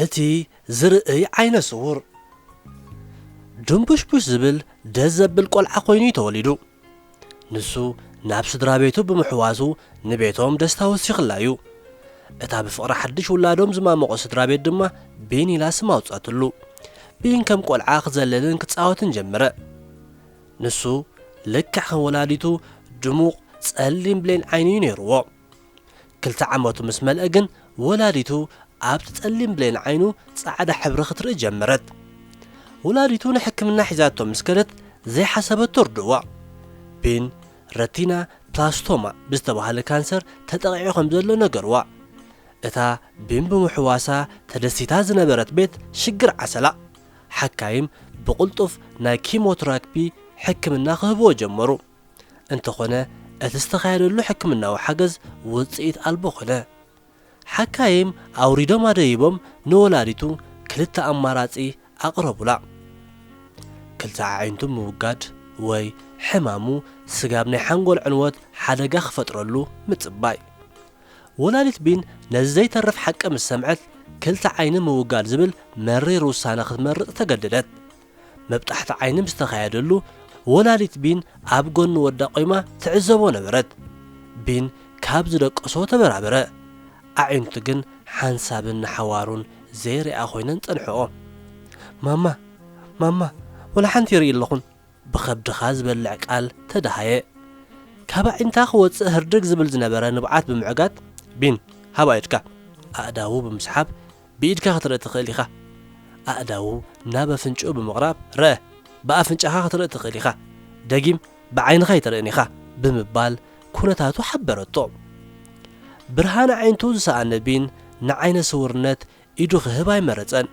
እቲ ዝርእይ ዓይነ ስዉር። ድንቡሽቡሽ ዝብል ደስ ዘብል ቆልዓ ኮይኑ እዩ ተወሊዱ። ንሱ ናብ ስድራ ቤቱ ብምሕዋሱ ንቤቶም ደስታ ወሲኽላ እዩ። እታ ብፍቕሪ ሓድሽ ውላዶም ዝማመቖ ስድራ ቤት ድማ ቢን ኢላ ስም ኣውጻትሉ። ቢን ከም ቆልዓ ክዘለልን ክጻወትን ጀመረ። ንሱ ልክዕ ከም ወላዲቱ ድሙቕ ጸሊም ብሌን ዓይኒ እዩ ነይርዎ። ክልተ ዓመቱ ምስ መልአ ግን ወላዲቱ ኣብቲ ጸሊም ብሌን ዓይኑ ጻዕዳ ሕብሪ ክትርኢ ጀመረት። ወላዲቱ ንሕክምና ሒዛቶ ምስ ከደት ዘይሓሰበቶ ርድእዋ። ቢን ረቲና ፕላስቶማ ብዝተባህለ ካንሰር ተጠቒዑ ከም ዘሎ ነገርዋ። እታ ቢን ብምሕዋሳ ተደሲታ ዝነበረት ቤት ሽግር ዓሰላ። ሓካይም ብቕልጡፍ ናይ ኪሞትራፒ ሕክምና ክህብዎ ጀመሩ። እንተኾነ እቲ ዝተኻየደሉ ሕክምናዊ ሓገዝ ውጽኢት ኣልቦ ኮነ። ሓካይም ኣውሪዶም ኣደይቦም ንወላዲቱ ክልተ ኣማራጺ ኣቕረቡላ። ክልተ ኣዒንቱ ምውጋድ ወይ ሕማሙ ስጋብ ናይ ሓንጎል ዕንወት ሓደጋ ክፈጥረሉ ምጽባይ። ወላዲት ቢን ነዚ ዘይተርፍ ሓቂ ምስ ሰምዐት ክልተ ዓይኒ ምውጋድ ዝብል መሪር ውሳነ ክትመርጽ ተገደደት። መብጣሕቲ ዓይኒ ምስ ተኻየደሉ ወላዲት ቢን ኣብ ጎኒ ወዳ ቆይማ ትዕዘቦ ነበረት። ቢን ካብ ዝደቀሶ ተበራበረ። ኣዒንቱ ግን ሓንሳብን ንሓዋሩን ዘይርኣ ኮይነን ጸንሕኦ። ማማ፣ ማማ፣ ወላ ሓንቲ ይርኢ ኣለኹን። ብኸብድኻ ዝበልዕ ቃል ተደሃየ። ካብ ኣዒንታ ክወጽእ ህርድግ ዝብል ዝነበረ ንብዓት ብምዕጋት፣ ቢን፣ ሃባ ኢድካ። ኣእዳዉ ብምስሓብ፣ ብኢድካ ክትርኢ ትኽእል ኢኻ። ኣእዳዉ ናብ ኣፍንጭኡ ብምቕራብ፣ ረአ፣ ብኣፍንጫኻ ክትርኢ ትኽእል ኢኻ። ደጊም ብዓይንኻ ኣይትርእን ኢኻ ብምባል ኩነታቱ ሓበረቶ። ብርሃን ኣዒንቱ ዝሰኣነ ቢን ንዓይነ ስውርነት ኢዱ ክህብ ኣይመረጸን።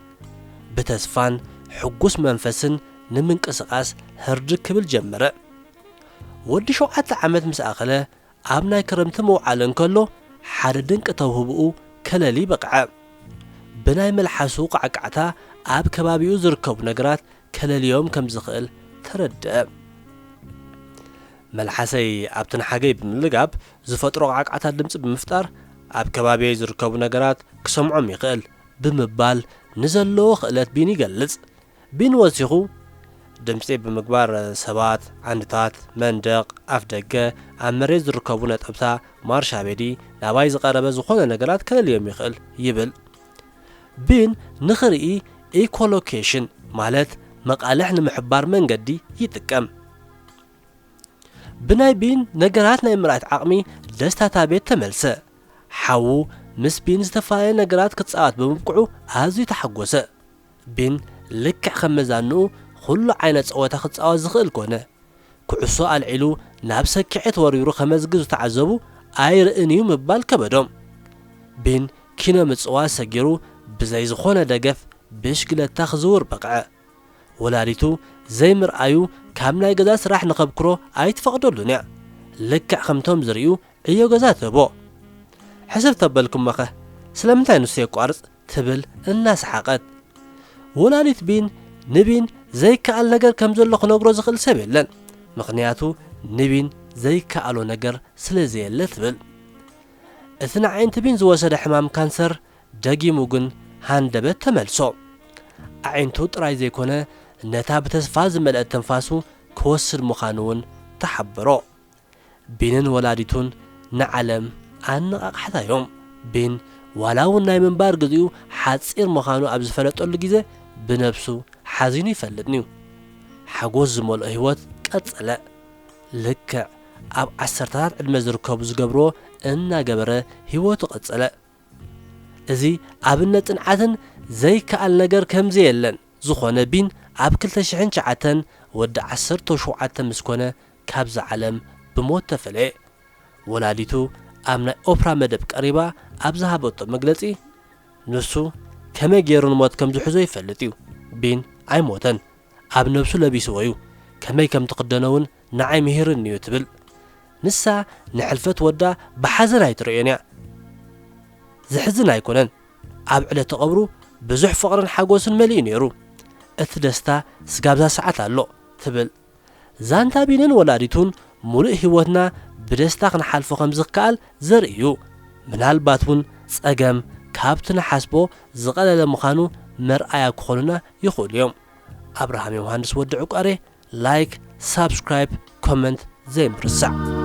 ብተስፋን ሕጉስ መንፈስን ንምንቅስቓስ ህርድግ ክብል ጀመረ። ወዲ ሸውዓተ ዓመት ምስ ኣኸለ ኣብ ናይ ክረምቲ መውዓሊ እንከሎ ሓደ ድንቂ ተውህብኡ ከለሊ በቕዐ። ብናይ መልሓሱ ቃዕቃዕታ ኣብ ከባቢኡ ዝርከቡ ነገራት ከለልዮም ከም ዝኽእል ተረድአ። መልሓሰይ ኣብቲ ንሓገይ ብምልጋብ ዝፈጥሮ ቃዕቃዕታ ድምጺ ብምፍጣር ኣብ ከባቢየይ ዝርከቡ ነገራት ክሰምዖም ይኽእል ብምባል ንዘለዎ ክእለት ቢን ይገልጽ። ቢን ወሲኹ፣ ድምጺ ብምግባር ሰባት፣ ዓንድታት፣ መንደቕ፣ ኣፍደገ፣ ኣብ መሬት ዝርከቡ ነጠብታ፣ ማርሻቤዲ፣ ናባይ ዝቐረበ ዝኾነ ነገራት ከለልዮም ይኽእል ይብል። ቢን ንኽርኢ ኢኮሎኬሽን ማለት መቓልሕ ንምሕባር መንገዲ ይጥቀም። ብናይ ቢን ነገራት ናይ ምርኣት ዓቕሚ ደስታታ ቤት ተመልሰ። ሓዉ ምስ ቢን ዝተፈላለየ ነገራት ክጻወት ብምብቅዑ ኣዝዩ ተሓጎሰ። ቢን ልክዕ ከም መዛንኡ ኩሉ ዓይነት ጸወታ ክጻወት ዝኽእል ኮነ። ኩዕሶ ኣልዒሉ ናብ ሰኪዔት ወሪሩ ከመዝግብ ዝተዓዘቡ ኣይርእን እዩ ምባል ከበዶም። ቢን ኪኖ ምጽዋት ሰጊሩ ብዘይ ዝኾነ ደገፍ ብሽግለታ ክዝውር በቕዐ። ወላዲቱ ዘይምርኣዩ ካብ ናይ ገዛ ስራሕ ንኸብክሮ ኣይትፈቕደሉን እያ። ልክዕ ከምቶም ዝርእዩ ዕዮ ገዛ ትህቦ። ሕስብ ተበልኩሞኸ ስለምንታይ ንሱ የቋርጽ? ትብል እናሰሓቐት። ወላዲት ቢን ንቢን ዘይከኣል ነገር ከም ዘሎ ክነግሮ ዝኽእል ሰብ የለን። ምኽንያቱ ንቢን ዘይከኣሎ ነገር ስለ ዘየለ ትብል። እቲ ንዓይንቲ ቢን ዝወሰደ ሕማም ካንሰር ደጊሙ ግን ሃንደበት ተመልሶ። ኣዒንቱ ጥራይ ዘይኮነ ነታ ብተስፋ ዝመልአት ትንፋሱ ክወስድ ምዃኑ እውን ተሓበሮ። ቢንን ወላዲቱን ንዓለም ኣነቓቓሕታዮም። ቢን ዋላ እውን ናይ ምንባር ግዜኡ ሓጺር ምዃኑ ኣብ ዝፈለጠሉ ግዜ ብነብሱ ሓዚኑ ይፈልጥን'ዩ። ሓጎስ ዝመልኦ ህይወት ቀጸለ። ልክዕ ኣብ ዓሰርታታት ዕድመ ዝርከቡ ዝገብርዎ እናገበረ ህይወቱ ቀጸለ። እዚ ኣብነት ጽንዓትን ዘይከኣል ነገር ከምዚ የለን ዝኾነ ቢን ኣብ ክልተ ሽሕን ትሽዓተን ወዲ ዓሰርተ ሸውዓተ ምስ ኮነ ካብዛ ዓለም ብሞት ተፈለየ። ወላዲቱ ኣብ ናይ ኦፕራ መደብ ቀሪባ ኣብ ዝሃበቶ መግለጺ፣ ንሱ ከመይ ገይሩ ንሞት ከም ዝሕዞ ይፈልጥ እዩ። ቢን ኣይሞተን፣ ኣብ ነብሱ ለቢስዎ እዩ። ከመይ ከም ትኽደኖ እውን ንዓይ ምሂርኒ እዩ ትብል። ንሳ ንሕልፈት ወዳ ብሓዘን ኣይትርእዮን እያ። ዝሕዝን ኣይኮነን። ኣብ ዕለተ ቀብሩ ብዙሕ ፍቕርን ሓጎስን መሊኡ ነይሩ። እቲ ደስታ ስጋብዛ ሰዓት ኣሎ ትብል። ዛንታ ቢንን ወላዲቱን ሙሉእ ህይወትና ብደስታ ክንሓልፎ ከም ዝከኣል ዘርኢ እዩ። ምናልባት እውን ጸገም ካብቲ ንሓስቦ ዝቐለለ ምዃኑ መርኣያ ክኾኑና ይኽእሉ እዮም። ኣብርሃም ዮሃንስ ወዲ ዕቋሬ። ላይክ፣ ሳብስክራይብ፣ ኮመንት ዘይምርሳዕ።